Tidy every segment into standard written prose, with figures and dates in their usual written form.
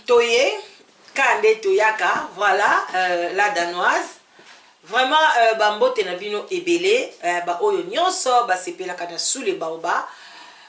Toye ka nde toyaka, voilà, la Danoise. Vraiment, bambote na bino ebele, baoyo nyonso basepelaka na Sous le Baobab,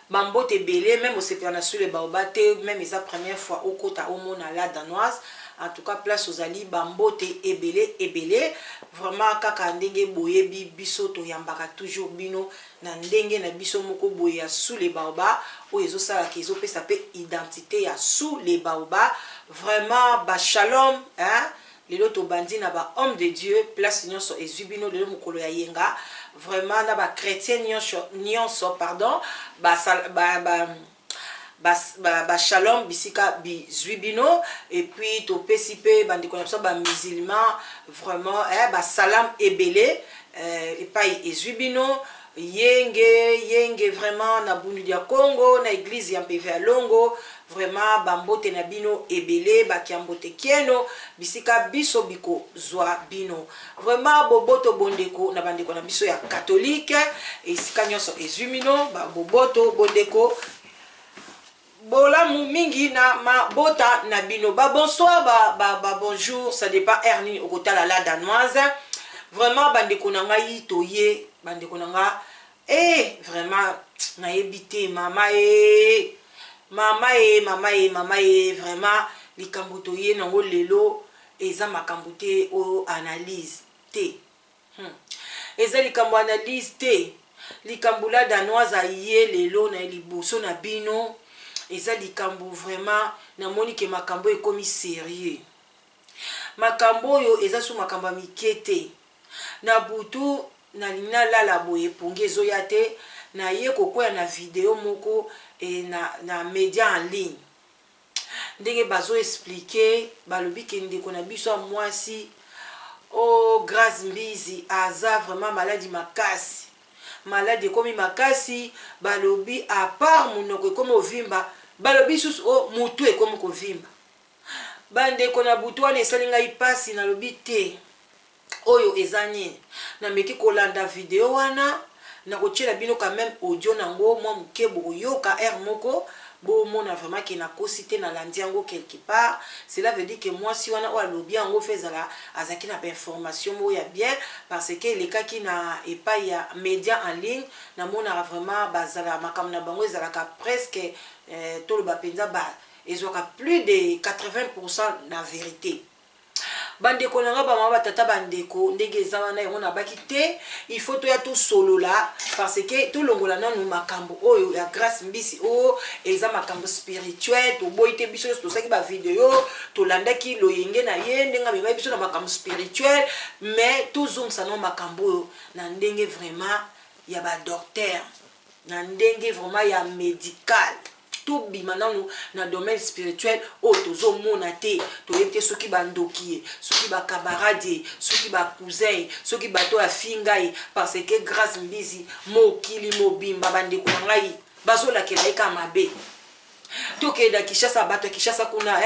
bambote ebele. Même osepela na Sous le Baobab te, même eza première fois okota omona la Danoise, en tout cas place ozali, bambote ebele ebele. Vraiment, kaka ndenge boyebi biso, toyambaka toujours bino na ndenge na biso moko boye ya Sous le Baobab, oyo ezosalaka, ezopesa mpe identité ya Sous le Baobab. Vraiment, bashalom, hein? Lelo tobandi na bahomme de Dieu, place nyonso ezwi bino. Lelo mokolo ya yenga, vraiment na bachrétien nyonso nyonso, pardon, bashalom ba, ba, ba, ba shalom bisika bizwi bino. Et puis topesi mpe bandeko na biso bamusulman, vraiment, basalam ebele epai ezwi bino. Yenge yenge, vraiment, na Bundu ya Congo, na église ya Mpeve ya Longo, vraiment bambote na bino ebele, bakiambote kieno bisika biso bikozwa bino. Vraiment, boboto bondeko na bandeko na biso ya catholique, esika nyonso ezwi bino, boboto bondeko, bolamu mingi na mabota na bino. Babonsoir, ba bonjour, ba, ça dépend heure nini okotala la Danoise. Vraiment, bandeko na ngai, toye, bandeko na nga, vraiment nayebi te, mama e, mama e, mama e, mama e. Vraiment, likambo toye nango lelo eza makambo te oyo analyse te. Eza likambo analyse te. Likambo la Danoise aye lelo na liboso na bino eza likambo, vraiment namoni ke makambo ekomi sérieux. Makambo oyo eza so makambo ya mike te. Na butu nalingi nalala boye, pongi ezoya te, naye kokwea na video moko na média en ligne, ndenge bazoexpliquer, balobi ke ndeko na biso ya mwasi o Grâce Mbizi aza vraiment maladi makasi, maladi ekomi makasi. Balobi à part monoko ekomi ovimba, balobi susu o mutu ekomi kovimba. Bandeko, na butu wana esali ngai mpasi. Nalobi te, oyo eza nini? Nameki kolanda video wana, nakotiela bino quand même audio nango mwa moke, bokoyoka aire moko, bomona vraiment ke nakosi te. Nalandi yango quelque part, cela veut dire ke mwasi wana oyo alobi yango fe ezala azalaki na bainformation moko ya bien, parce que elekaki na epai ya média en ligne. Namonaka vraiment bazala makambo na bango ezalaka presque, toloba mpenza ba ezwaka plus de 80 na vérité. Bandeko na nga, bamama, batata, bandeko, ndenge eza wana, yango nabaki te, il faut toya tosolola, parce que tolongola nanu makambo oyo ya Grâce Mbisi oyo eza makambo spirituel. Toboyi te, biso nyonso tosalaki bavideo, tolandaki loyenge na ye ndenge amemaki biso na makambo spirituel, mais tozongisa nano makambo oyo na ndenge vraiment ya badocteur, na ndenge vraiment ya médical. Tobima nanu na domaine spirituel oyo tozomona te, toyebi te soki bandoki ye, soki bacamarade ye, soki bacousin ye, soki bato oyo afinga ye, parce que Grâce Mbizi, mokili mobimba, bandeko na ngai, bazolakela ye ka mabe. Tokenda Kinshasa, bato ya Kinshasa kuna,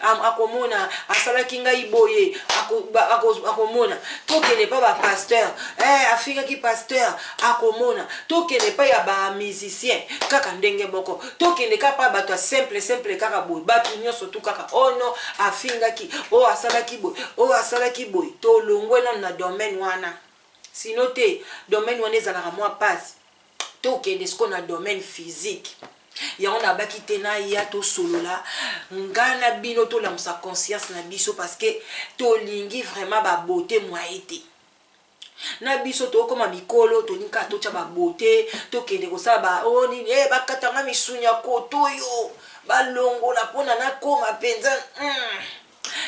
akomona asalaki ngai boye, akomona. Tokende epa bapasteur, afingaki pasteur, akomona. Tokende epai ya bamusicien, kaka ndenge moko. Tokende kaka pa bato ya simple simple, kaka boye, bato nyonso tu kaka: "Oh non, afingaki, oyo asalaki boye, oyo asalaki boye." Tolongwe nano na domaine wana, sino te domaine wana ezalaka mwa pasi. Tokende sikoyo na domaine physique. Yango nabaki te, naya tosolola ngai na bino, tolamusa conscience na biso, parce que tolingi vraiment babote mwaye te na biso. Tokóma mikolo, tolingi kaka totya babote, tokende kosala ba o oh, nini, bakatanga misuni ya koto oyo balongola mpona nakóma mpenza.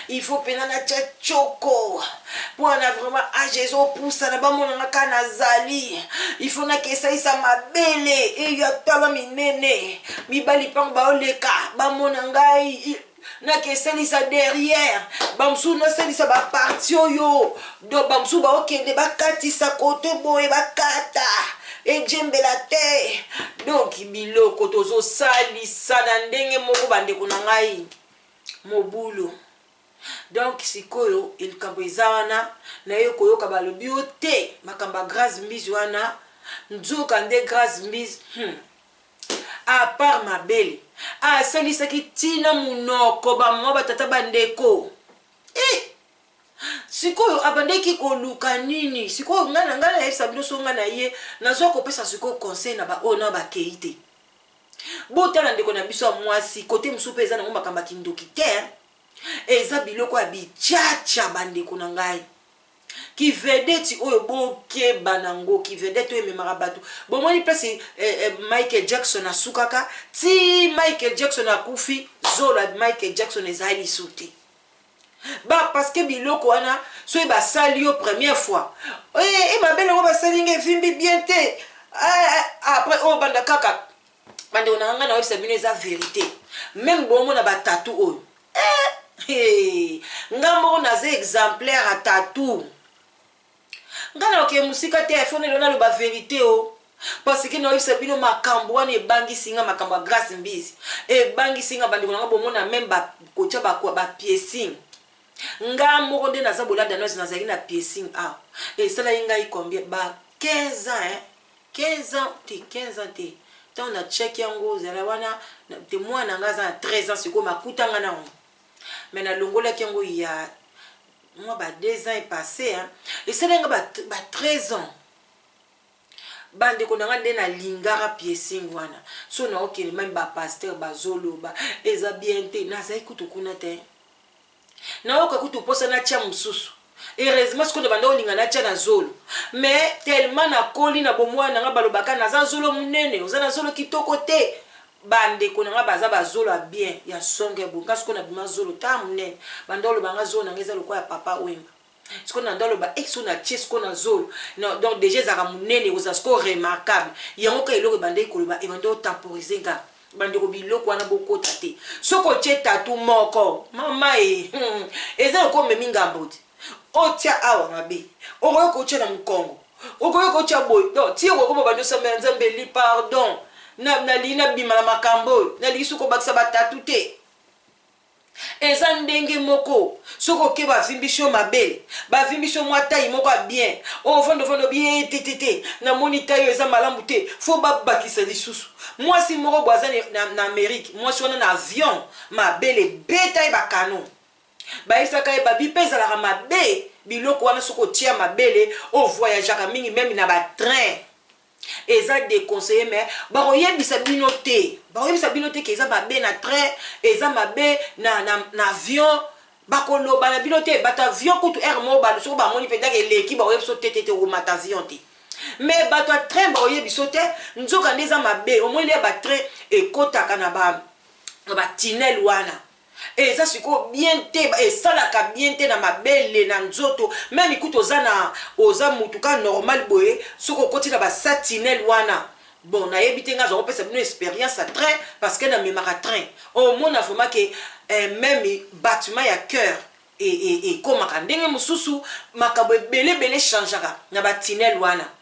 Il faut mpenza natya tioko mpona vraiment age ezopusana, bamonanga kaka nazali. Il faut nakesalisa mabele eyo tala minene, mibali mpango baoleka bamona ngai, nakesalisa derrière, bamosusu nasalisa baparti oyo. Donc bamosusu baokende bakatisa koto boye, bakata ejembela te. Donc biloko tozosalisa na ndenge moko, bandeko na ngai, mobulu. Donc sikoyo likambo eza wana, naye koyoka balobi yo te makambo ya Grâce Mbizi wana. Nzoka nde Grâce Mbizi, à part mabele, Asalisaki ntina monoko bamama batata bandeko. Eh! Sikoyo abandaki koluka nini? Sikoyo ngai na ngai nayebisa bino so ngai na ye nazwa kopesa sikoyo conseil na baoyo na bakei te. Botala ndeko na biso ya mwasi, kote mosusu mpe eza nango makambo ya kindoki te, eza biloko ya bichacha bandeko na ngai. Kivedeti oyo bokeba nango, kivedeti oyo ememaka bato. Bomoni place eh, eh, Michael Jackson asukaka ti Michael Jackson akufi, zolo ya Michael Jackson ezali lisu te. Ba parce que biloko wana soki basali yo première fois eh, eh mabele yango basali nga evimbi bien te eh, eh, après oyo banda kaka bandeko na ngai nayebisa bino eza verité meme bomona batatu oyo eh, eh, nga moko naza exemplaire ya tatu Nga na okende musika te faut lelo naloba verite o parce que naoyebisa bino makambo wana ebangisi nga makambo ya Grace Mbizi ebangisi nga bandeko na nga bomona meme ba kotia ba, ba piercing nga moko nde naza bolada noise nazalaki na piercing awa esalaki ngai combien ba 15 ans hein 15 ans te 15 ans te ntango na check yango ozala wana te mwana nga aza na 13 ans sikoyo makuta nga na yango mais nalongolaki yango ya mwa ba 2 ans epasse hein. Esali nga ba, ba 13 ans bandeko na nga nde nalingaka piercing wana so naokende meme bapaster bazoloba eza bien te nazali kutu kuna te nayoka kutu mposa natya mosusu heureusement sikoyo banda olinga natya na zolo mais tellement nakoli na bomwana na nga balobaka naza zolo monene oza na zolo kitoko te Ba ndeko na nga baza ba zolo ya bien ya songe boye nga sikoyo na bima zolo ta munene banda oloba nga zolo na nga eza lokola ya papa wemba sikoyo na nda oloba eh so na tie sikoyo na zolo na, donc deja ezalaka munene ekozala sikoyo remarquable yango ka eloko ebandaki koloba ebandi otemporize nga bandeko biloko wana bokota te soki otie tatu moko mama e hmm, eza lokola omemi ngambo te otia awa mabe okoki kotia na mokongo okoki kotia boye donc ti okokoma bandi osambela nzambe li pardon nalingi nabima na makambo oyo nalingi soki kobakisa batatu te eza ndenge moko soki oke bavimbisi yo mabele bavimbisi yo mwa tai moko ya bien ofanda ofanda obi eh, te te te namoni tai oyo eza malamu te fo babakisa lisusu mwasi moko bo aza na, na amerike mwasi wana na avion mabele ebeta ye bakano Bayebisaka ye babi pe ezalaka mabe biloko wana soki otia mabele o voyageaka mingi meme na ba train eza deconseille mais bakoyebisa bino te bakoyebisa bino te ke eza mabe na train eza mabe na, na, na avion bakoloba na bino te bato avion kutu heure moko bato soki bamoni mpenza ke eleki bakoyebi biso te te te okomata avion te mais bato ya train bakoyebi biso te nzoka nde eza mabe omoni ya batrain ekotaka na ba na batinel wana Eza sikoyo bien te esalaka bien te na mabele na nzoto meme kutu oza na oza mutu ka normal boye soki okoti na ba satinel wana bon nayebi te nga aza kopesa bino experience ya train parce que na memaka train omona vraiment ke eh, meme battement ya cœur ekomaka ndenge mosusu makambo ebele ebele changeaka na ba tunnel wana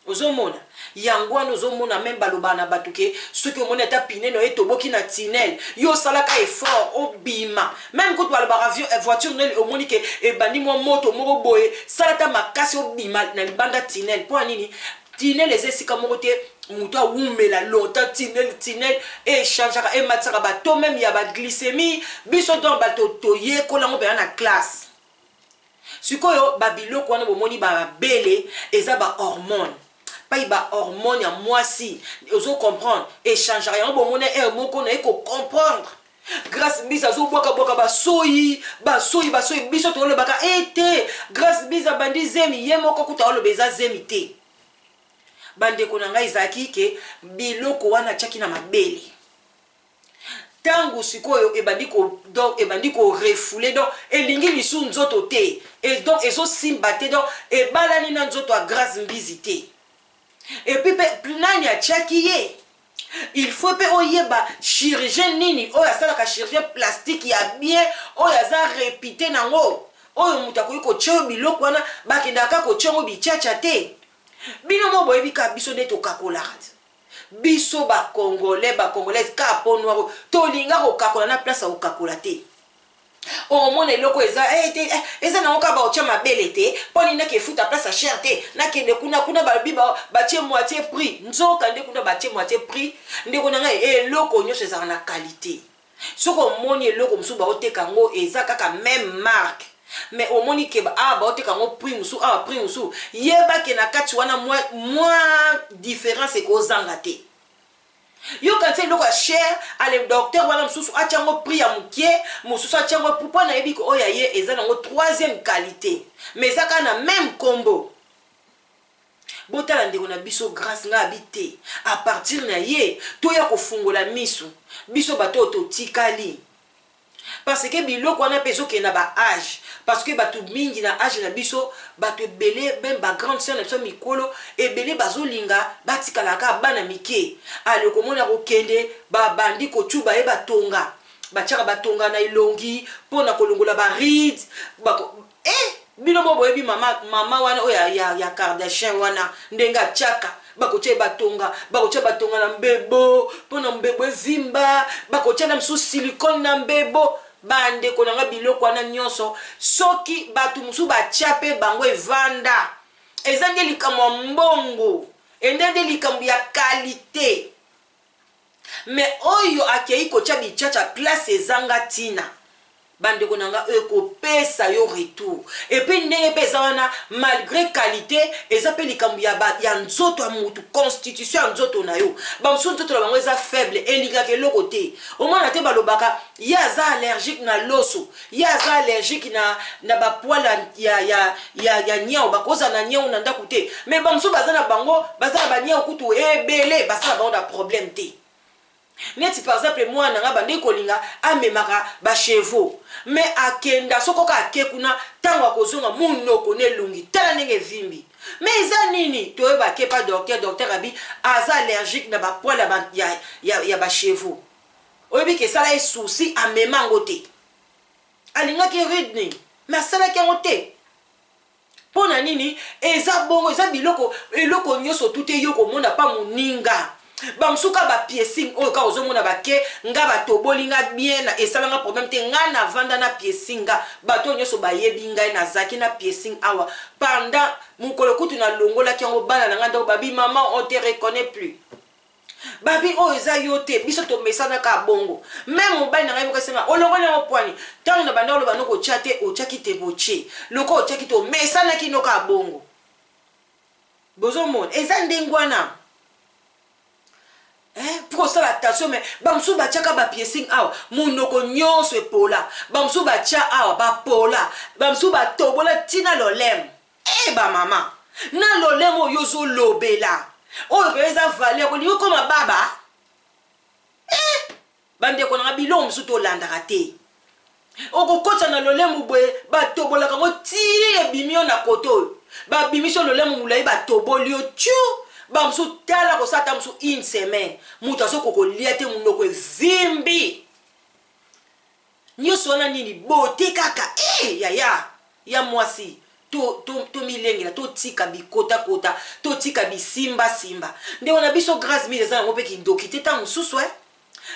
Ozo mona? Yango wana ozo mona meme balobaka na batu ke soki omoni ata pine nayo etoboki na tunnel, yo osalaka effort obima. Meme kutu balobaka avion, voiture nayo omoni ke ebandi mwa moto moko boye, sala ata makasi obima na libanda tunnel. Pona nini? Tunnel eza esika moko te mutu awumela longtemps tunnel, tunnel e changeaka, ematisaka ba taux meme ya ba glycemie. Biso donc bato toyekola yango penza na classe. Sikoyo ba biloko wana bomoni ba mabele eza ba hormone pai ba hormone ya mwasi ozo comprendre echangeaka yango bomoni heure moko naye ko comprendre Grace Biza azobwaka bwaka basoyi basoyi basoyi biso tolobaka ete eh Grace Biza abandi zemi ye moko kuta oloba eza zemi te bandeko na ngai ezalaki ke biloko wana atiaki na mabele Tango sikoyo ebandi ko donc ebandi ko refouler donc elingi lisu nzoto te et donc ezo simba te donc ebalani na nzoto ya Grace Mbizi te. Et puis pe nani atiaki ye? Il faut pe oyeba chirurgien nini oyo asalaka chirurgien plastique ya bien oyo aza repute nango oyo moto akoki kotia yo biloko wana bakendaka kaka kotia yango bitiatia te. Bino moko boyebi kaka biso nde tokakolaka te. Biso ba congolais ba congolaise kaka peau noire oyo tolinga kokakola na place ya kokakola te. Okomona eloko eza eh, te, eh, eza nango kaka baotya mabele te mpo nini nakefuta place ya cher te, nakende kuna kuna balobi batie moitié prix, nzoka nde kuna batie moitié prix. Ndeko na ngai, eloko nyonso ezalaka na qualité. Soki omoni eloko mosusu baoteka yango eza kaka même marque, mais omoni ke awa baoteka yango prix mosusu, awa prix mosusu, yeba ke na kati wana mwa différence ekozanga te. Yoka nti eloko ya cher ale docteur wana mosusu atia yango prix ya mokie, mosusu atia yango prix mpo nayebi ke oyo ya ye eza nango troisième qualité, mais eza kaka na même kombo. Botala ndeko na biso Grâce, ngai abi te, à partir na ye toya kofungola misu biso bato oyo totikali, parce que biloko wana mpe ezokende na baâge, parce que bato mingi na âge na biso, bato ebele, même bagrande sœur na biso mikolo ebele, bazolinga batikalaka bana mike. Ale komona kokende babandi kotuba ye batonga, batiaka batonga na elongi mpona kolongola barides. Eh, bino mo boyebi mama, mama wana oyo ya Kardashian wana, ndenge atiaka, bakotia batonga, bakotia batonga na mbebo mpona mbebo evimba, bakotia na mosusu silicone na mbebo. Bandeko na nga, biloko wana nyonso, soki bato mosusu batia mpe bango evanda, eza nde likambo ya mbongo, ende nde likambo ya qualité. Mais oyo akei kotia bichacha place ezanga ntina, bandeko na nga, ekopesa yo retour. Et puis ndenge mpe eza wana, malgré qualité, eza mpe likambo ya nzoto ya mutu, constitution ya nzoto na yo. Bamosusu nzoto na bango eza faible, elingaka eloko te. Omona te, balobaka ye aza allergique na loso, ye aza allergique na bapoils ya niau, bakozala na niau na ndako te. Mais bamosusu baza na bango, baza na baniau kutu ebele, baza na bango na problème te. Neti par exemple mwana nga bandeki kolinga amemaka bachevaux, mais akenda, soki oka ake kuna, ntango akozonga, munoko na elongi tala ndenge evimbi. Mais eza nini? Toyeba ake pa docteur, docteur abi aza allergique na bapoils ya bachevaux. Oyebi ke esala ye souci, amema yango te. Alingaki ride nini, mais asalaki yango te. Mpo na nini eza bongo? Eza biloko, eloko nyonso tu te yo komona pa moninga. Bamosuka bapiercing oyo kaka ozomona bake, nga batoboli nga bien, esalanga problème te. Nga navanda na piercing nga, bato oyo nyonso bayebi ngai, nazalaki na piercing awa pendant mokolo kutu nalongolaki yango, bana na ngai ndako babi: "Mama, on te reconnaît plus." Babi: "Oyo eza yo te." Biso tomesanaka bongo. Même mobali na ngai moko esenga: "Olongoli yango pwani?" Ntango na banda oloba noko otya te, otyaki te, botie loko otyaki te, omesanaki noka bongo. Bozomona eza ndenge wana mpo kosala attention. Mais bamosusu batiaka bapiercing awa, monoko nyonso epola. Bamosusu batya awa, bapola. Bamosusu batobola ntina lolemo. E bamama, na lolemo oyo ozolobela, oyo mpe eza valeur, olingi okoma baba. E bandeko nanga, biloko mosusu tolandaka te. Okokɔta na lolemo boye, batobolaka yango ti ebimi yo na kote oyo, babimisi yo lolemo molai, batoboli yo tiu. Bamosusu tala, kosala ta mosusu une semaine, moto azokoka kolia te, monoko evimbi nyonso wana. Nini bote kaka e yaya ya mwasi, tomilengela, totika bikotakota, totika bisimbasimba. Ndeko na biso Grâce Mbizi, eza yango mpe kindoki te ntango mosusu, e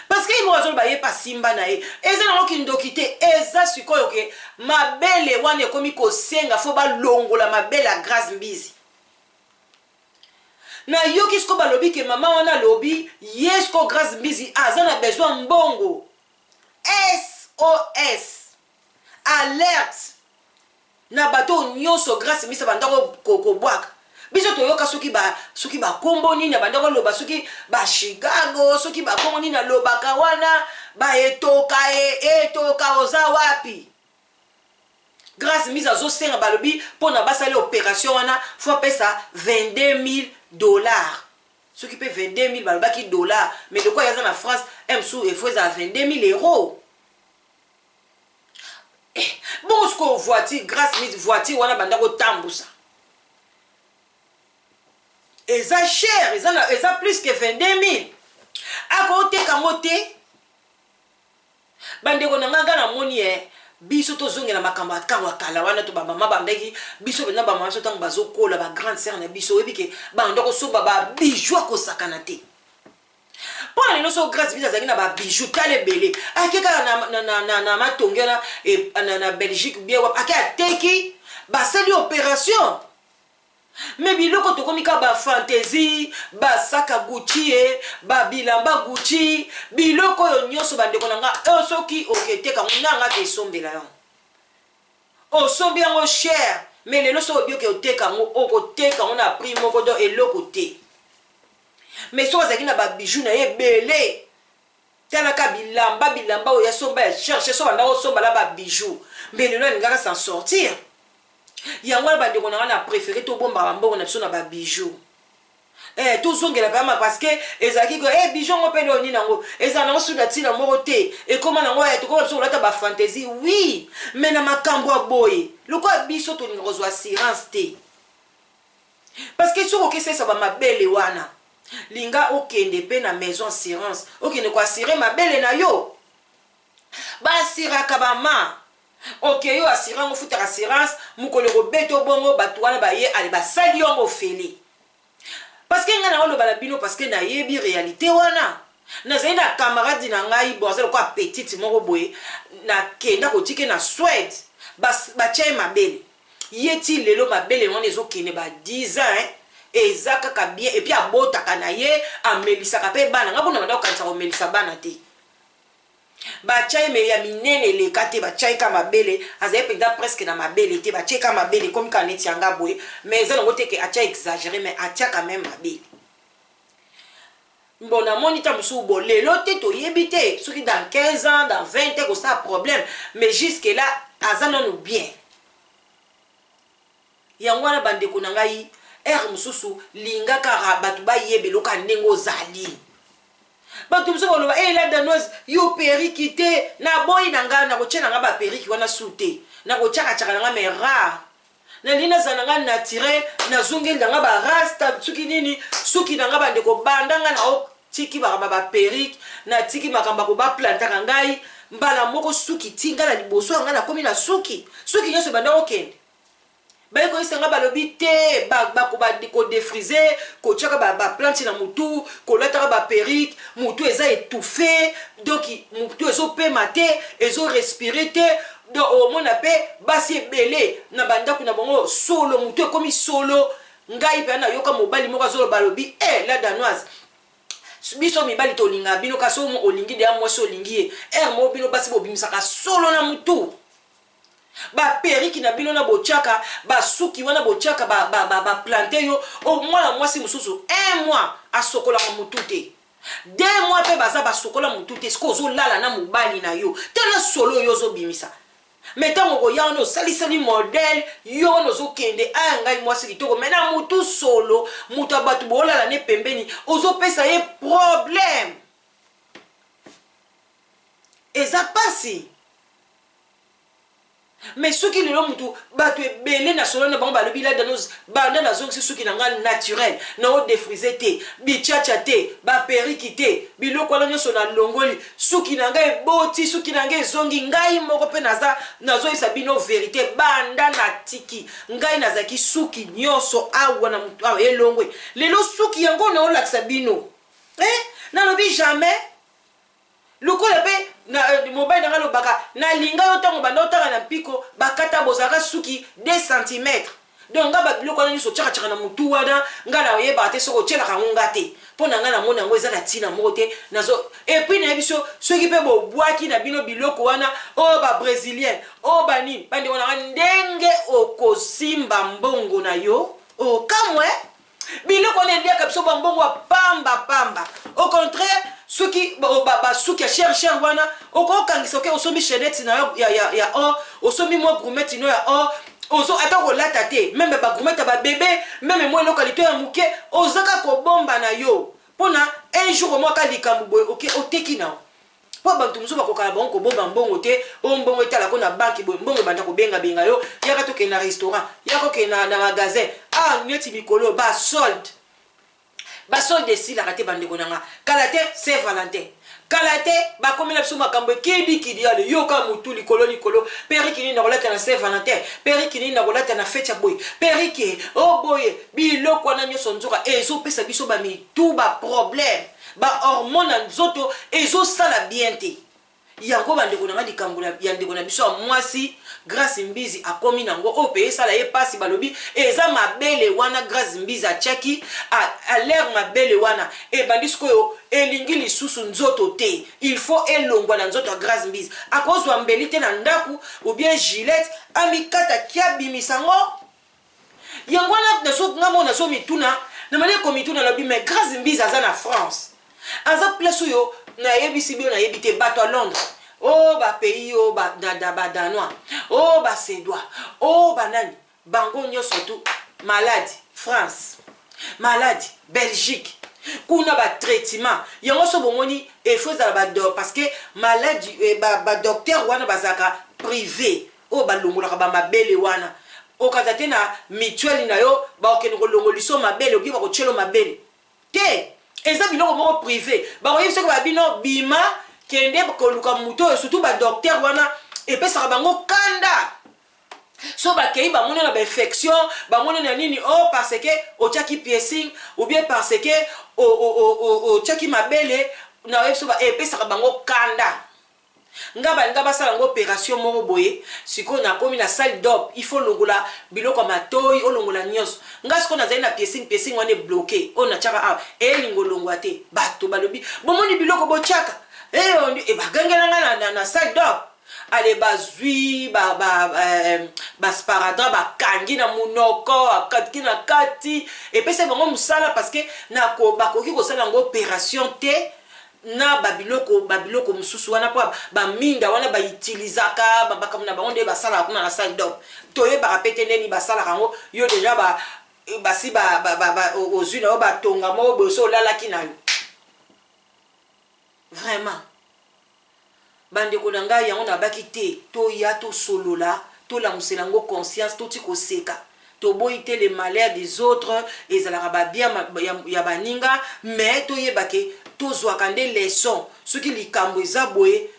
parce que ye moko azoloba ye pa simba na ye, eza nango kindoki te. Eza sikoyo ke mabele wana ekomi kosenga fo balongola mabele ya Grâce Mbizi. Nayoki sikoyo balobi ke mama wana alobi ye sikoyo Grâce Mbizi aza na besoin mbongo. SOS alerte na bato oyo nyonso Grâce Mbizi bandako kobwaka. Biso toyoka soki bakombo nini abanda koloba, soki bachicago, soki bakombo nini alobaka wana, baetoka e etoka oza wapi. Grâce Mbizi azosenga, balobi mpona basali opération wana, fo apesa 22 000 $, soki mpe 22 000 balobaki dollar, mais lokola aza na France, msu efo ezala 22 000 €. Eh, bongo sikoyo voiture Grâce Mbizi, voiture wana banda kotambusa eza cher, eza plus que 22 000, akoteka yango te. Bandeko na ngai, nga namoni e biso tozongela makambo ya ntango ya kala wana. To bamama bandaki biso mpenza, bamama biso ntango bazokola, bagrande sœur na biso, oyebi ke banda kosomba babijoux akosakana te. Mpo na lelo so Grace Bizi azalaki na babijou tala ebele, ake kaka na, na, na, na, na matonge na, e, na, na Belgique bien wapi, ake ateki, basali opération. Me biloko tokomi kaka bafantaisie, basaka Gucci, e babilamba Gucci, biloko oyo nyonso bandeko na nga, oyo soki oketeka yango na nga kesombela yango, osombi yango cher, me lelo soki obi oke oteka yango, okoteka yango na prix moko donc eloko te. Mais soki azalaki na babijou na ye ebele, talaka bilamba, bilamba oyo asomba ya cher cher, so banda osomba na babijou, mais lelo alingaka s'en sortir. Yango wana bandeko na nga, na préféré tobombaka bambongo na biso na babijou. Tozongela pema, parce que ezalaki ko bijou yango mpe nini yango ezala nango su na ntina moko te, ekóma nango tokóma biso kolata bafantaisie. Oui, mais na makambo ya boye, lokola biso tolinga kozwa assurance te, parce que soki okesalisa bamabele wana, linga okende mpe na maison assurance, okende koassurer mabele na yo. Baassuraka bama oke, yo assuré yango, ofutaka assurance, mokolo ekobeta obongo bato wana baye ale basali yango ofele. Parce que ngai naoloba na bino, parce que nayebi réalité wana. Nazali na camarade na ngai, bon, aza lokola petite moko boye, nakenda kotike na Swede, batia ye mabele. Ye ti lelo mabele wana ezokende ba 10 ans, hein? Eza kaka bien, et puis abotaka na ye, amelisaka mpe bana. Ngai mpona banda kokanisa komelisa bana te. Batia ye me ya minene eleka te, batia ye ka mabele, azali mpenza presque na mabele te. Batie ka mabele ekomi kaka neti yanga boye, mais eza nango te ke atia exagéré, mais atia quand même mabele. Bon, namoni ta mosusu, bon, lelo te, toyebi te soki dans 15 ans, dans 20 ans kosala problème, mais jusque là aza nano bien. Yango wana bandeko na ngai, ere mosusu linga kaka bato bayeba eloko ya ndenge ozali. Bato mosusu baloba: "E la Danoise, yo perruque te." Naboyi na ngai, nakotia na ngai baperruque wana su te, nakotiakatiaka na ngai, mais rare. Nalingi nazala na ngai naturel, nazongeli na ngai barasta soki nini, suki na ngai. Bandeko, banda ngai na otiki makambo baperruque, natiki makambo ako baplantaka ngai mbala moko suki ti ngai na liboso ya ngai, nakomi na suki, suki nyonso ebanda kokende. Baye koyisa nga, balobi te, kodéfriser, kotiaka baplante na mutu, kolataka baperruque, mutu eza étouffé, donc mutu ezopema te, ezorespirer te. Donc omona mpe basi ebele na bandako na bango solo, mutu ekomi solo. Ngai mpe nayoka mobali moko azoloba, alobi: "E la Danoise, biso mibali tolingaka bino, kasi olingi deya mwasi, olingi ye ere moko, bino basi bobimisaka solo na mutu, baperruque na bino na botiaka, basuki wana botiaka, baplante yo." Mwana mwasi mosusu un mois asokolaka motu te, 2 mois mpe baza basokola motu te. Soki ozolala na mobali na yo, tala solo oyo ozobimisa. Me ntango okoya wana, osalisali modèle yo wana, ozokende aya ngai mwasi kitoko, me na motu solo. Moto ya bato boolala ne pembeni, ozopesa ye problème, eza pasi. Mais soki lelo mutu, bato ebele na solo na bango balobi: "La Danoise, banda nazongisi suki na nga naturel, naodéfriser te, bitiatia te, baperruque te, biloko wana nyonso nalongoli, suki na ngai eboti, suki na ngai ezongi." Ngai moko mpe naza nazoyebisa bino vérité, banda natiki ngai nazalaki suki nyonso awa na mutu awa elongwe. Lelo suki yango naolakisa bino, eh? Nalobi jamais lokola mpe mobali na ngai alobaka: "Nalinga yo ntango banda otanga na mpiko, bakata bozalaka suki 2 cm." Donc nga babiloko wana nyonso otiakatiaka na motu wana, ngai nayebaka te soki otielaka yango nga te. Mpo na ngai namoni yango eza na ntina moko te. Nazo et puis nayebi so soki mpe bobwaki na bino biloko wana oyo babrésilien oyo banini. Bandeko na nga, ndenge okosimba mbongo na yo okamwe, biloko wana eliaka biso bambongo ya pamba pamba. Au contraire, soki basuki ya cher cher wana, okokangisa, oke osombi chaînette na yo ya or, osombi mwa gourmette no ya or, ozo ata kolata te, même bagourmette ya babebe, même mwa eloko ya lito ya moke, ozaka kobomba na yo mpona un jour omwaka likambo boye, oke oteki na yo. Mpo bato mosusu bakokaka bango kobomba mbongo te. Oyo mbongo etalako na banque boye, mbongo ebanda kobengabenga yo: "Yaka tokende na restaurant, yaka okende na magasin." Ah, neti mikolo basolde, basolde esilaka te. Bandeko na nga, kala te Saint Valentin. Kala te bakomela biso makambo ekidikidi. Ale, yoka motu likolo likolo. Perruque nini nakolata na Saint Valentin? Perruque nini nakolata na fête ya boye? Perruque o boye, biloko wana nyonso nzoka ezopesa biso bamitu baproblème, bahormone na nzoto ezosala bien te. Yango, bandeko na nga, likambo ya ndeko na biso ya mwasi Grâce Mbizi akomi nango oyo mpe esala ye mpasi. Balobi eza mabele wana Grâce Mbizi atiaki alere. Mabele wana ebandi sikoyo, elingi lisusu nzoto te. Il faut elongwa na nzoto ya Grâce Mbizi. Akozwa mbeli te na ndako ou bien Gillette, amikataki, abimisa yango. Yango wana nga mo nazomituna na mali komituna, lobi: mais Grâce Mbizi aza na France, aza place oyo nayebisi bino, nayebi te, bato ya Londres, o bapays oyo badanois, o basuédois, o banani, bango nyonso tu maladi France, maladi Belgique, kuna batraitement yango. So bomoni, efo ezala bado, parce que maladi, badocteur wana bazalaka privé oyo balongolaka bamabele wana. Okaza te na mutuelle na yo, bakokende kolongoliso mabele, oki bakotielo mabele te. Eza biloko moko privé. Bakoyebi soki babino bima, kende koluka motu oyo. Surtout badocteur wana epesaka bango kanda. So bakei, bamoni na bainfection, bamoni na nini, o oh, parce que otiaki piercing ou bien parce que otiaki mabele na oyebi. So epesaka bango kanda. Nga balinga basala yango opération moko boye. Sikoyo nakomi na salle d'op, il faut longola biloko ya matoi, olongola nyonso. Nga sikoyo nazali na piercing. Piercing wana ebloqué, oyo natiaka awa elingo olongwa te. Bato balobi: bomoni biloko botiaka? Bagangela nga na salle d'op. Ale, bazwi basparadrap, bakangi na monoko, akatiki na kati. Epesi bango mosala parce que bakoki kosala yango opération te na babiloko mosusu wana, mpo baminda wana bautilisaka makambo na bango nde basalaka kuna na salle d'op. Toyebaka pe te ndeni basalaka yango. Yo déjà basi ozwi na yo, batonga moko boye, so olalaki na yo. Vraiment, bandeko na ngai, yango nabaki te, toya tosolola, tolamusela yango conscience, toti koseka. Toboyi te le malheur des autres, ezalaka babien ya baninga, mais toyeba ke tozwaka nde leçon. Soki likambo eza boye,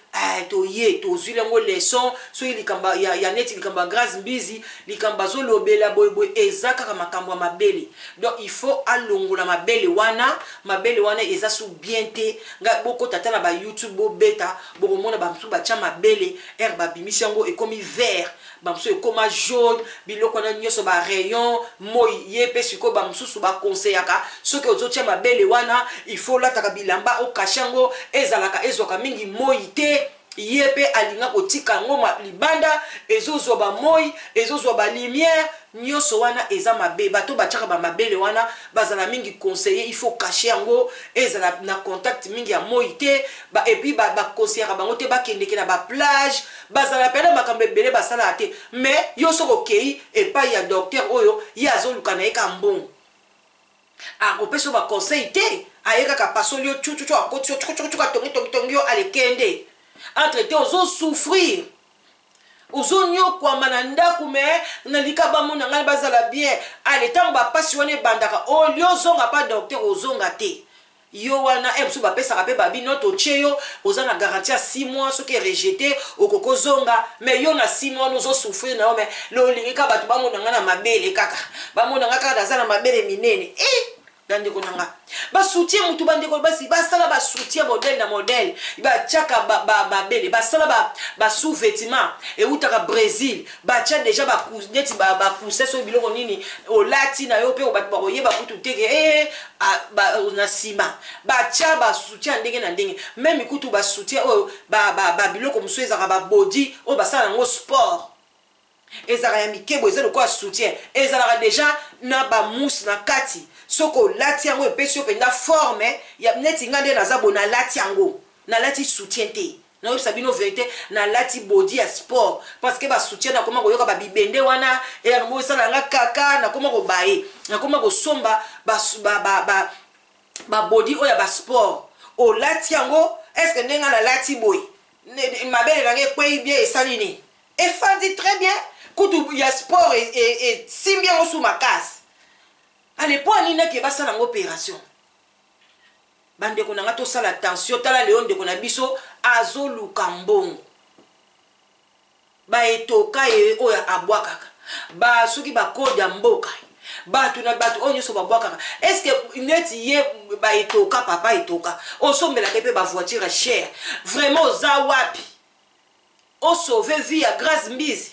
toye tozwili yango leçon. Soki likambo ya neti likambo ya Grâce Mbizi, likambo azolobela boyeboye, eza kaka makambo ya mabele. Donc il faut alongola mabele wana. Mabele wana eza su bien te. Nga bokota ata na baYouTube, bobeta, bokomona bamosusu batya mabele ere, babimisi yango, ekomi vert, bamosusu ekóma jaune. Biloko wana nyonso, barayon moi ye mpe. Sikoyo bamosusu bakonseyaka, soki ozotia mabele wana, il faut olataka bilamba okache yango, ezalaka ezwaka mingi moi te. Ye mpe alinga kotika yango libanda, ezozwa bamoi, ezozwa balumière nyonso wana, eza mabe. Bato batiaka bamabele wana bazala mingi conseiller, il faut cacher yango, ezala na contact mingi ya moi te. Et puis bakonseyaka bango te bakendeke na baplage, bazala pene makambo ebele basalaka te. Mais yo soki okei epai ya docteur oyo, ye azoluka na ye ka mbongo, akopesa yo baconseil te. Aye kaka, pasoli yo cucucu, akoti yo cucucu, atongi yo, alekende. Entre te ozosouffrir, ozonyokwama na ndako. Me nalika bamona ngai bazala bien. Ale, ntango bapasi wana ebandaka, olie ozonga pa docteur, ozonga te. Yo wana e mosusu bapesaka mpe babino, totie yo, oza na garantie ya 6 mois, soki erejeté okoki ozonga. Mais yo na 6 mois wana ozosouffrir na yo. Mais lolingi kaka bato bamona ngai na mabele, kaka bamona ngai kaka naza na mabele minene. E bandeko na nga, basoutien mutu, bandeko basi basala basoutien modèle na modèle, batiaka mabele, basala basous-vêtement eutaka Brésil, batia déjà neti bacoussin, soki biloko nini olati na yo mpe bato bakoyeba kutu teke e na nsima. Batia basoutien ya ndenge na ndenge, même kutu basoutien oyo babiloko mosusu ezalaka babody oyo basala yango sport, ezalaka ya mikebo, eza lokola soutien, ezalaka déjà na bamousse na kati. Soki olati yango, epesi yo mpenza forme ya neti nga nde naza boye. Nalati yango, nalati soutien te, nayebisa bino vérité, nalati body ya sport, parce que basoutien nakoma koyoka babibende wana yango esala nga kaka. Nakoma kobaye, nakoma kosomba babody oyo ya basport. Olati yango, est-ce ndenge nga nalati boye, mabele nanga ekwei bien, esali nini, efandi très bien. Kutu ya sport esimbi yango su makasi. Ale, mpo anini ake basala yango opération? Bandeko na nga, tosala attention. Tala lelo, ndeko na biso azoluka mbongo, baetoka ye oyo abwakaka ba soki bakode ya mboka, bato na bato oyo nyonso babwakaka. Est-ce neti ye baetoka, papa etoka osombelaka mpe bavoiture ya cher, vraiment oza wapi osauve vie ya Grâce Mbizi?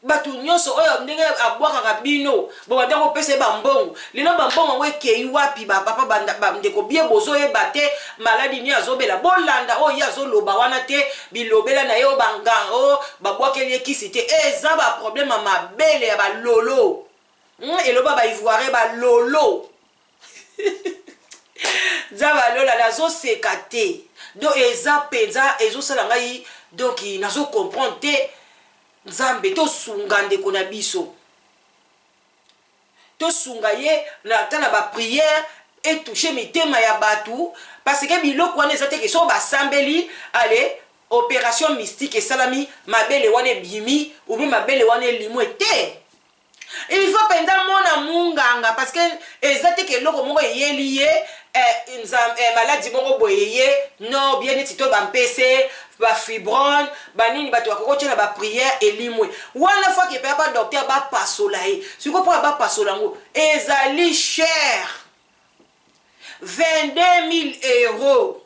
Bato nyonso oyo ndenge abwakaka bino, bobanda kopesa ye bambongo. Lelo bambongo yango ekei wapi? Bapapa, bandeko, bie bozoyeba te maladi nini azobela. Bolanda oyo ye azoloba wana te, bilobela na ye oyo banganga oyo babwakeli ye kisi te. Eza baproblème ya mabele ya balolo. Eloba baivoirien, balolo. Nzambe alola, nazoseka te. Donc eza mpenza ezosala ngai, donc nazocomprendre te. Nzambe, tosunga ndeko na biso, tosunga ye na ata na baprière, etouche mitema ya bato, parce que biloko wana eza teke so basambeli, ale opération mystique esalami, mabele wana ebimi obi mabele wana elimwe te. Il faut mpenza mona munganga, parce que eza te ke eloko moko eyeli ye, maladi moko boye ye non bien, neti to bampese, bafibrome, banini, bato bakoki kotia na baprière, elimwe wana. Faut ake mpenza badocteur bapasola ye. Sikoyo mpona bapasola yango ezali cher, 22 000 euros.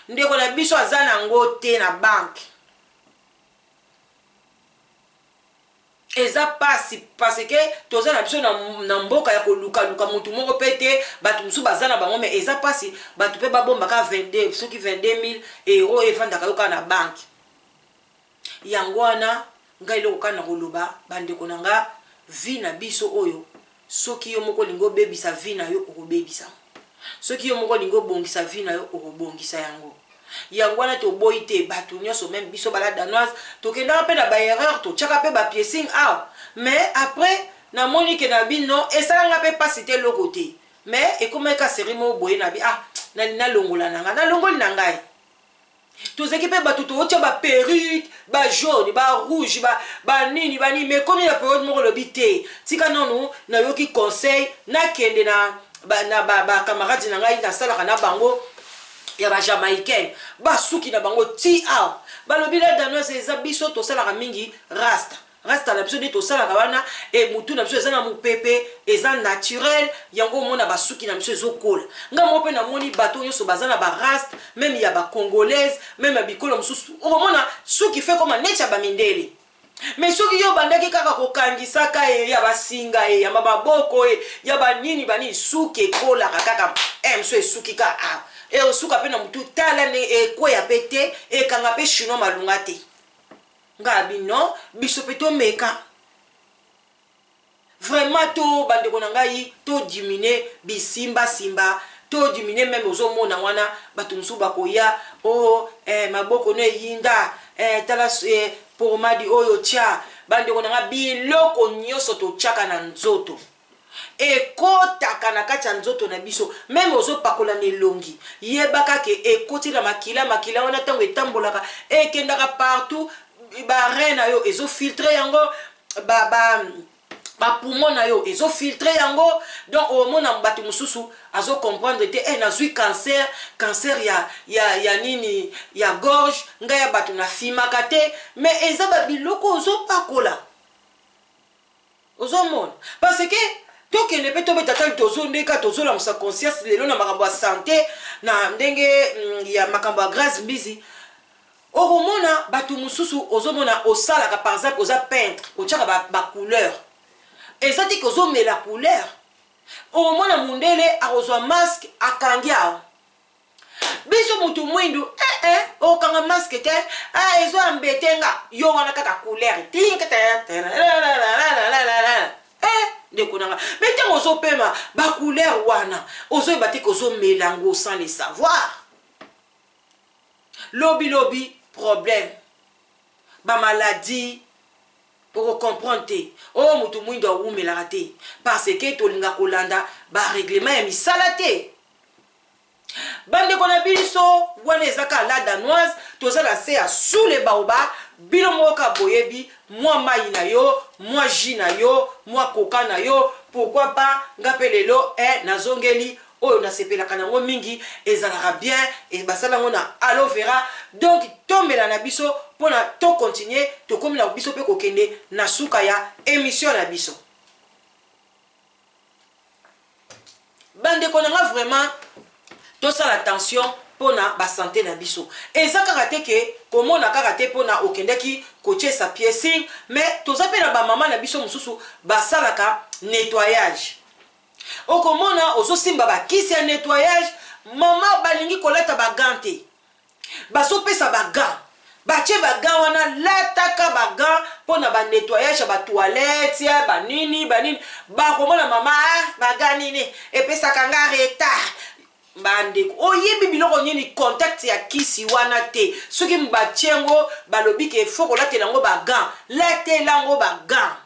Ndeko na biso aza nango te na banke. Eza pasi, parce que toza na biso na mboka ya kolukaluka motu moko mpe te. Bato mosusu baza na bango, mais eza pasi. Bato mpe babombaka 22, soki 22 000 euro evandaka yo kaka na banke yango wana. Ngai eloko kaka na koloba, bandeko na nga, vie na biso oyo, soki yo moko olingi obebisa vie na yo, okobebisa. Soki yo moko olingi obongisa vie na yo, okobongisa yango. Yango wana toboyi te bato nyonso, même biso bala Danoise, tokendaka mpe na baerreur, totiaka mpe bapiercing awa. Mais après namoni ke na bino esalanga mpe mpasi te, eloko te, mais ekomaki ka série moko boye na bi, ah, nalongola na ngai, nalongoli na ngai. Tozalaki mpe bato tootya baperruque, bajaune, barouge, banini banini, mais komi na période moko elobi te, tika nanu. Nayoki conseil, nakende na bacamarade na ngai nasalaka na bango ya bajamaïcaine, basuki na bango ti awa. Balobi: "La Danoise, eza biso tosalaka mingi rasta, rasta na biso nde tosalaka wana e, mutu na biso eza na mopepe, eza naturel, yango omona basuki na biso ezokola." Ngai moko mpe namoni bato nyonso baza na barasta, même ya bacongolaise, même ya bikolo mosusu, okomona suki fe koma neti ya bamindele. Mais soki yo obandaki kaka kokangisaka ye ya basinga, ye ya maboko, ye ya banini banini, suki ekolaka kaka moso esuki kaka awa, esuka mpe na motu. Tala ndenge ekweya mpe te, ekanga mpe chinois malunga te. Ngai bino, biso mpe tomeka vraiment to, bandeko na ngai, todiminuer bisimbasimba, todiminuer. Même ozomona wana bato mosusu bakoya o oh, maboko no eyinda, tala pomade oyo tia. Bandeko na ngai, biloko nyonso totiaka na nzoto ekotaka na kati ya nzoto na biso. Même ozopakola na elongi, yebaka ke ekoti na makila. Makila wana, ntango etambolaka, ekendaka partout. Barein na yo ezofiltre yango, bapoumon na yo ezofiltre yango. Donc omona bato mosusu azocomprendre te, nazwi cancer, cancer ya nini, ya gorge. Ngai ya bato nafimaka te, mais eza babiloko ozopakola. Ozomona, parce que tokende mpe tobeta tali, tozondeka, tozolamusa conscience lelo na makambo ya santé, na ndenge ya makambo ya Grâce Mbizi. Okomona bato mosusu, ozomona osalaka, par exemple oza peintre, otiaka bacouleur, eza te ke ozomela couleur. Okomona mundele akozwa masque, akangi awa. Biso motu mwindu, okanga masque te, ah, ezo mbete nga yo wana kaka couleur. Ndeko na nga, mais ntango ozopema bacouleur wana, ozoyeba te ke ozomela yango sans le savoir. Lobi lobi problème, bamaladi, okocomprendre te. Oyo motu mwindu awumelaka te, parce que tolinga kolanda barèglement ya misala te. Bandeko na biso, wana eza kaka La Danoise, toza na se ya sous le baobab. Bino moko kaka boyebi, mwa mai na yo, mwa jus na yo, mwa coca na yo. Pourquoi pas nga mpe lelo eh, nazongeli oyo nasepelaka nango mingi, ezalaka bien, e basala yango na aloe vera. Donc tomela na biso mpona tocontinue, tokomi na biso mpe kokende na suka ya émission na biso. Bandeko na nga, vraiment tosala attention mpona basante na biso. Eza kaka te ke komona kaka te mpona okendaki kotiesa piercing, mais toza mpe na bamama na biso mosusu basalaka nettoyage. Okomona ozosimba bakisi ya nettoyage, mama balingi kolata bagants te, bazopesa bagants, batie bagants wana, lataka bagants mpona banettoyage ya batoilette ya banini banini. Bakomona mama, ah, bagants nini epesaka nga retard. Bandeko, oyebi biloko nini contact ya kisi wana te. Soki batie yango, balobi ke faut kolatela yango bagants, latela yango bagants.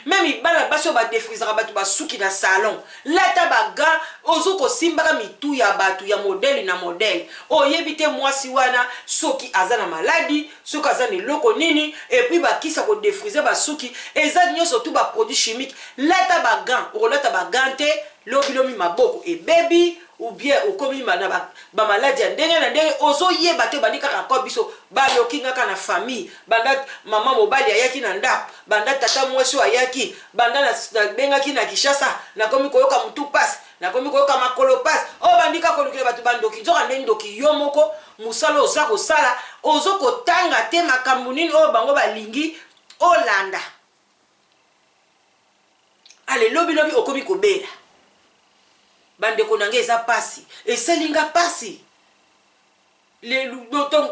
Même bana basi oyo badefrisaka bato basuki na salon, lata bagants. Ozo kosimbaka mitu ya bato ya modèle na modèle, oyebi te mwasi wana soki aza na maladie, soki aza na eloko nini. Et puis bakisi ya kodefrise basuki eza nyonso tu baproduit chimique. Lata bagants. Okolata bagants te, lobilomi maboko ebebi ou bien okomi na bamaladi ya ndenge na ndenge, ozoyeba te. Obandi kaka ko biso baloki ngaka na famille, banda mama mobali ayaki na ndako, banda tata mwasi oyo ayaki, banda nabengaki na Kinshasa, nakomi koyoka motu pasi, nakomi koyoka makolo pasi. Oyo bandi kaka kolukela bato bandoki, nzoka nde ndoki yo moko. Mosala oza kosala, ozo kotanga te makambo nini oyo bango balingi olanda. Ale lobilobi okomi kobela. Bandeko na ngai, eza pasi, esali nga pasi.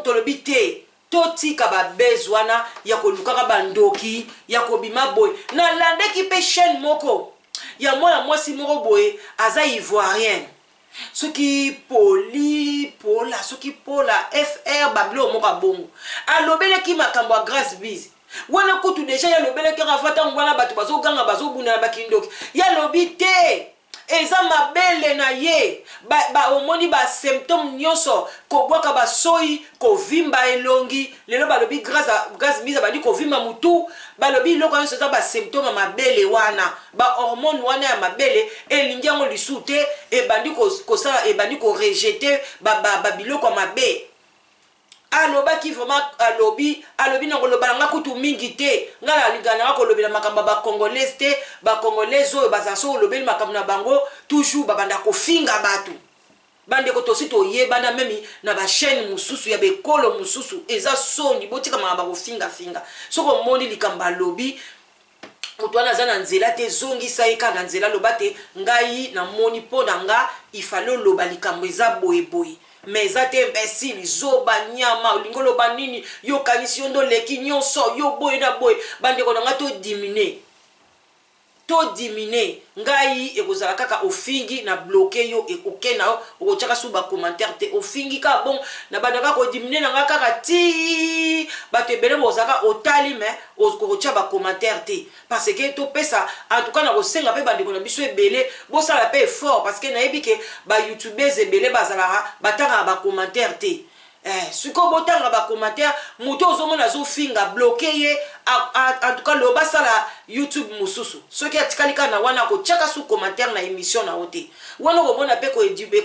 Tolobi te totika babese wana ya kolukaka bandoki ya kobima boye. Nalandaki mpe chaîne moko ya mwana mwasi moko boye, aza Ivoirienne, soki poli pola, soki pola fr babiloko moko abongo. Alobelaki makambo ya Grâce Bise wana. Kutu déjà ye alobelaki kaka fa ntango wana bato bazoganga, bazobunda na bakindoki. Ye alobi te eza mabele na ye ba, omoni basymptôme nyonso, kobwaka basoi, kovimba elongi. Lelo balobi Grâce Bise abandi kovimba mutu. Balobi eloko nyonso eza basymptôme ya mabele wana, bahormone wana ya mabele elingi yango lisusu te, ebandi kosala, ebandi korejeter babiloko ya mabe. Alobaki vraiment, alobi na koloba na nga kutu mingi te. Nga nalinga nanga kolobela makambo ya bacongolaise te. Bacongolaise oyo bazala, soki olobeli makambo na bango, toujours babanda kofinga bato. Bandeko, tosi toyebana même na bachaîne mosusu ya bekolo mosusu. Eza soni, botika makambo ya kofingafinga. Soki omoni likambo alobi, moto wana aza na nzela te, ezongisa ye kaka na nzela. Aloba te ngai namoni mpo na nga ifale oloba likambo eza boyeboye, mais eza te imbécile, zoba, nyama, olingi oloba nini, yokanisi yo nde oleki nyonso, yo boye na boye. Bandeko na ngai, todiminuer, todiminuer. Ngai ekozala kaka ofingi, na bloquer yo, oke na yo, okotiaka su bacommentaire te. Ofingi kaka bon, na banda kaka kodiminuer na nga kaka ti bato ebele bozalaka otali, mais okotia bacommentaire te, parce que topesa. En tout cas, na kosenga mpe bandeko na biso ebele bosala mpe effort, parce que nayebi ke bayoutubeurs ebele bazalaka batangaka bacommentaire te. Sikoyo botanga bacommentaire. Moto ozomona azofinga, bloquer ye. En tout cas, loba basala YouTube mosusu. Soki atikali kaka na wana, akotiaka su commentaire na émission na yo te. Wana okomona mpe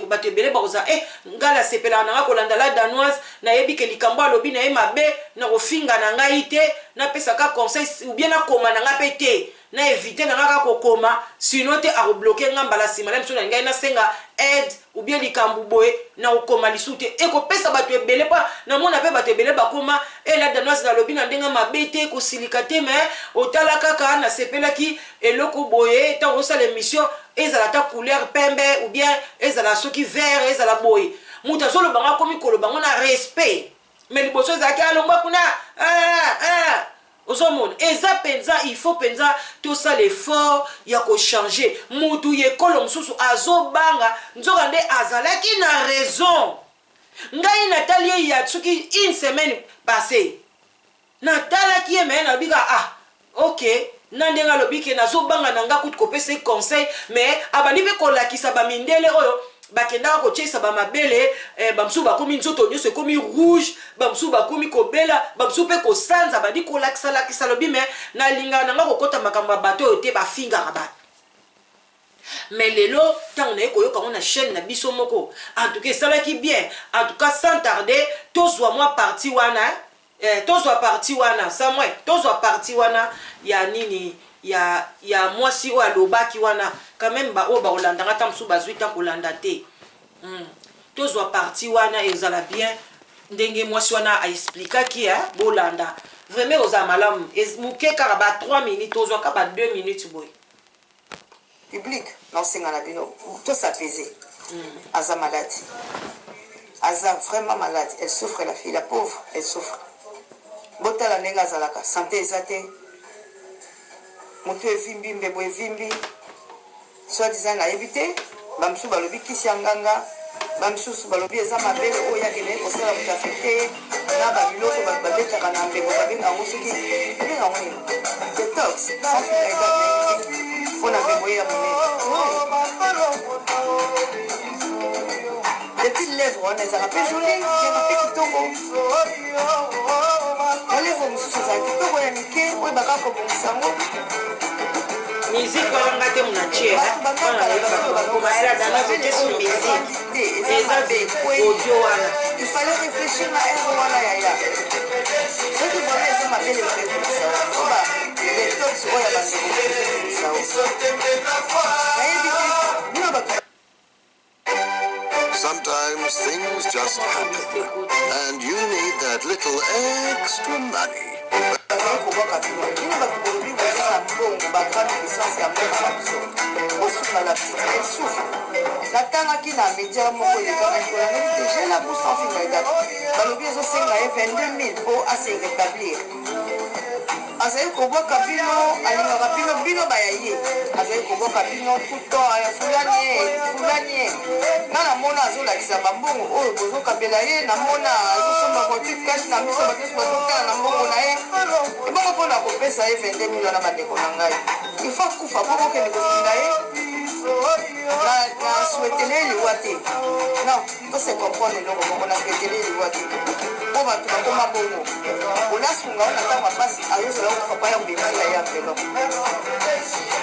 bato ebele bakozala eh, ngai nasepelaka na ngai kolanda La Danoise, nayebi ke likambo alobi na ye mabe, na kofinga na ngai te, napesaka conseil ou bien nakoma na ngai mpe te, na évite na ngai kaka kokoma, sinon te akobloquer nga mbala nsima na biso. Na ngai nasenga aide ou bien likambo boye, na kokoma lisusu te. Ekopesa bato ebele mpo namona mpe bato ebele bakoma e La Danoise, nalobi na ndenge mabe te, kosilika te, mais otala kaka nasepelaki eloko boye. Ntango osala émission, ezala ata couleur pembe ou bien ezala soki vert, ezala boye, moto azoloba ngo akomi koloba ngo na respect. Mais liboso ezalaki alongwa kuna. Ah, ah. Ozomona, eza mpenza, il faut mpenza tosala effort ya kochanger. Mutu ye ekolo mosusu azobanga, nzoka nde azalaki na raison. Ngai natali ye ya soki une semaine passé, natalaki ye, mais nalobi kaka ah ok, na ndenge alobi ke nazobanga na nga kutu kopesa ye conseil, mais abandi mpe kolakisa bamindele oyo. Bakendaka kotiesa bamabele eh, bamosusu bakomi nzoto nyonso ekomi rouge, bamosusu bakomi kobela, bamosusu mpe kosanza, bandi kolakisalakisa. Lobi me nalingaka na nga kokɔta makambo ya bato oyo te bafingaka bato. Mais lelo ntango naye koyoka yango na chaîne na biso moko, en tout cas esalaki bien. En tout cas, sans tarder, tozwa mwa partie wana, tozwa partie wana, Samuel, tozwa partie wana ya nini, ya mwasi oyo alobaki wana. Quand même, baoyo bakolandanga, ata mosusu bazwi ntan kolanda te. Tozwa partie wana, ezala bien ndenge mwasi wana aexplikaki. Bolanda vraiment, ozala malamu. Moke kaka ba 3 minutes, tozwaka ba 2 minutes boye. Public, naosenga na bino tosapese. Aza malade, aza vraiment malade, elle souffre, la fille, la pauvre, elle souffre. Botala ndenge azalaka, santé eza te, motu evimbi, mbebo evimbi, soi-disant nayebi te. Bamisusu balobi kisi ya nganga, bamisusu balobi eza mabele oyo akende kosala moto affecte ye na babiloko bato babetaka na mbebo, babenga yango, soki babenga yango nini, detox sans mpona mbebo ye ya monene. Et puis lèvre wana ezalaka mpe joli, ezalaka mpe kitoko. Balèvre mosusu ezala kitoko ya mike oyo baka kobongisa yango. Musique wana nga te muna tie su musique, eza audio wana. Il fallait réfléchir na heure wana, yaya. Soki vraiment eza mabele moto o ba detox oyo ya bandeko ezobongisa, nayebi te bino bato. Sometimes things just happen, and you need that little extra money. Bazali kobwaka bino, bino bato bolobi boza na mbongo, bagrande puissance ya mboka na biso, bosunga la petite, elle souffre. Natangaki na média moko elekaka kolandaki te, j'ai la bouche sans finga. Balobi ezosenga ye 22 000 mpo ase rétablir. Azali kobwaka bino, alingaka bino, bino baya ye azali kobwaka bino tout temps ya fulani ye, fulani ye. Nga namona azolakisa bambongo oyo bozokabela ye, namona azosomba voiture cash na miso, bato nyonso bazotala na mbongo na ye. Ebongo mpona kopesa ye 22 000 wana, bandeko na ngai, il faut akufa mpo bokende kofinga ye? Na souhaitele liwa te, non, tose comprendre eloko moko, na souhaitele liwa te, mpo bato bakoma bongo. Olasunga oyo na ntango ya mpasi, ayozela okufa pa ya kobimisela ye enveloppe.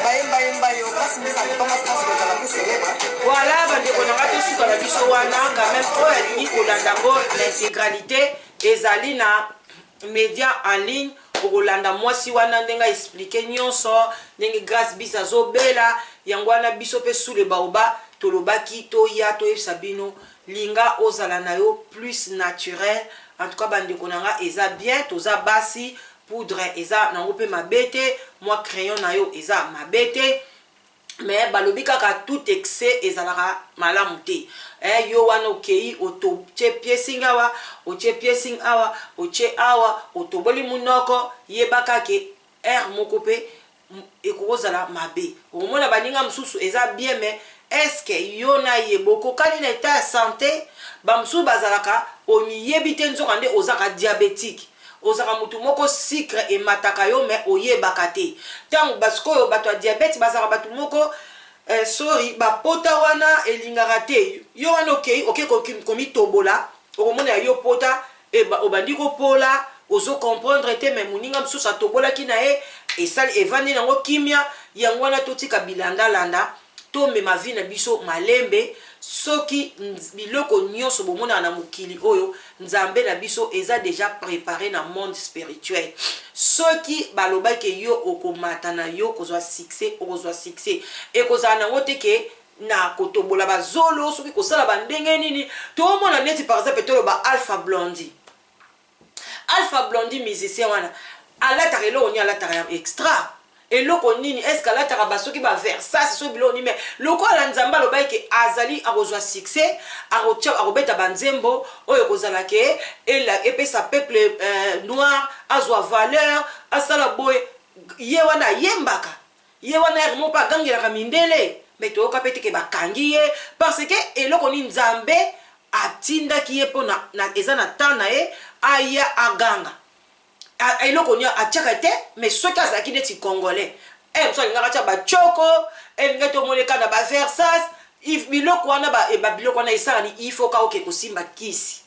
Bayembayemba yo mpasi mbisa ntongo, France kozala mpe célèbre. Voilà, bandeko na nga, tosuka na biso wana. Quand même, oyo alingi kolanda yango l'intégralité, ezali na média en ligne. Okolanda mwasi wana ndenge aexpliquer nyonso, ndenge Grâce Bis azobela. Yango wana biso mpe sule baoba tolobaki, toya toyebisa bino: linga ozala na yo plus naturel. En tout cas, bandeko na nga, eza bien, toza basi, poudre eza nango mpe mabe te, mwa crayon na yo eza mabe te, mais balobi kaka tout excès ezalaka malamu te. Yo wana okei, otie piercing awa, otie piercing awa, otie awa, otoboli munoko, yebaka ke aire moko mpe ekokozala mabe. Okomona baninga mosusu eza bien, mais est-ce yo na ye bokokani na état ya santé? Bamosusu bazalaka omiyebi te, nzoka nde ozalaka diabétique, ozalaka motu moko sucre emataka yo, mais oyebaka te. Ntango basikoyo bato ya diabète bazalaka bato moko, sorry, bapota wana elingaka te. Yo wana okei, okei komitobola, okomona ya yo pota obandi kopola, ozocomprendre te, mais moninga mosusu atobolaki na ye, esali evandi nango kimia. Yango wana totika bilandalanda, tomema vie na biso malembe. Soki biloko nyonso bomonaka na mokili oyo, Nzambe na biso eza déjà préparé na monde spirituel. Soki balobaki yo okomata na yo kozwa succès, okozwa succès. Ekozala nango te ke na kotobola bazolo, soki kosala bandenge nini. Toomona neti par exemple, toloba Alpha Blondy. Alpha Blondy, musicien wana, alataka eloko nini? Alataka ya extra eloko nini? Est-ce alataka basoki baVersace, soki biloko nini? Mais lokola Nzambe alobaki ke azali akozwa succès, akobeta banzembo oyo ekozala ke epesa peuple noir azwa valeur, asala boye, ye wana ayembaka, ye wana ere moko mpe agangelaka mindele, mais toyoka mpe teke bakangi ye, parce que eloko nini? Nzambe atindaki ye mpo eza na temps na ye aya aganga. Eloko nini atiaka te? Mais soki azalaki neti Congolais, mosu alingaka atia bacoko, elingi tomoneka na baVersace. Biloko wana ba, ba biloko wana esala ni il faut ka oke kosimba kisi.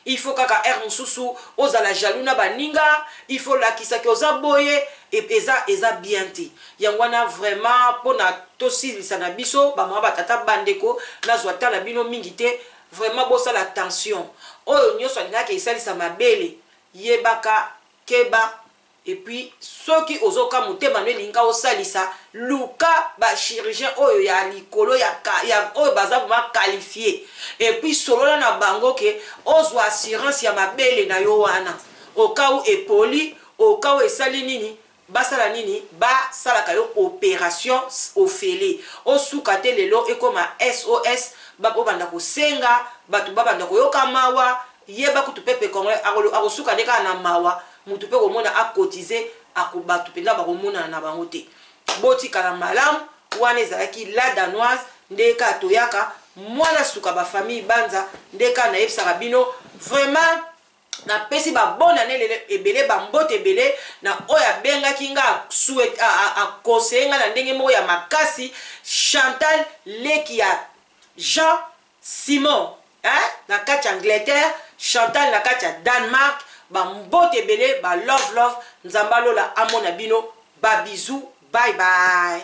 Il faut kaka heure mosusu ozala jaloux na baninga, il faut lakisa ke oza boye, eza eza bien te. Yango wana vraiment mpona tosilisa na biso bamama batata bandeko, nazwa ta na bino mingi te. Vraiment bosala attention, oyo nyonso alingaki esalisa mabele, yebaka keba. Et puis soki ozoka motema no elinga osalisa, luka bachirurgien oyo ya likolo ya, ya oyo baza vraiment qualifié, et puis solola na bango ke ozwa assurance ya mabele na yo wana, au cas où epoli, au cas où esali nini, basala nini, basalaka yo opération ofele. Osuka te lelo ekoma SOS, obanda kosenga bato, babanda koyoka mawa. Yeba kutu pepe congolais akosuka nde kaka na mawa, mutu mpe komona akotize ako bato mpenza bakomonana na bango te. Botikala malamu. Wana ezalaki La Danoise, nde kaka toyaka mwana suka bafamille banza, nde kaka nayebisaka bino. Vraiment napesi babonne année ebele, bambote ebele na oyo abengaki nga, aconseiller nga na ndenge moko ya makasi, Chantal leki ya Jean Simon, hein? Na kati ya Angleterre, Chantal na kati ya Danemark. Bambote ebele, balove love. Nzambe alola amona bino. Babisous, bye bye.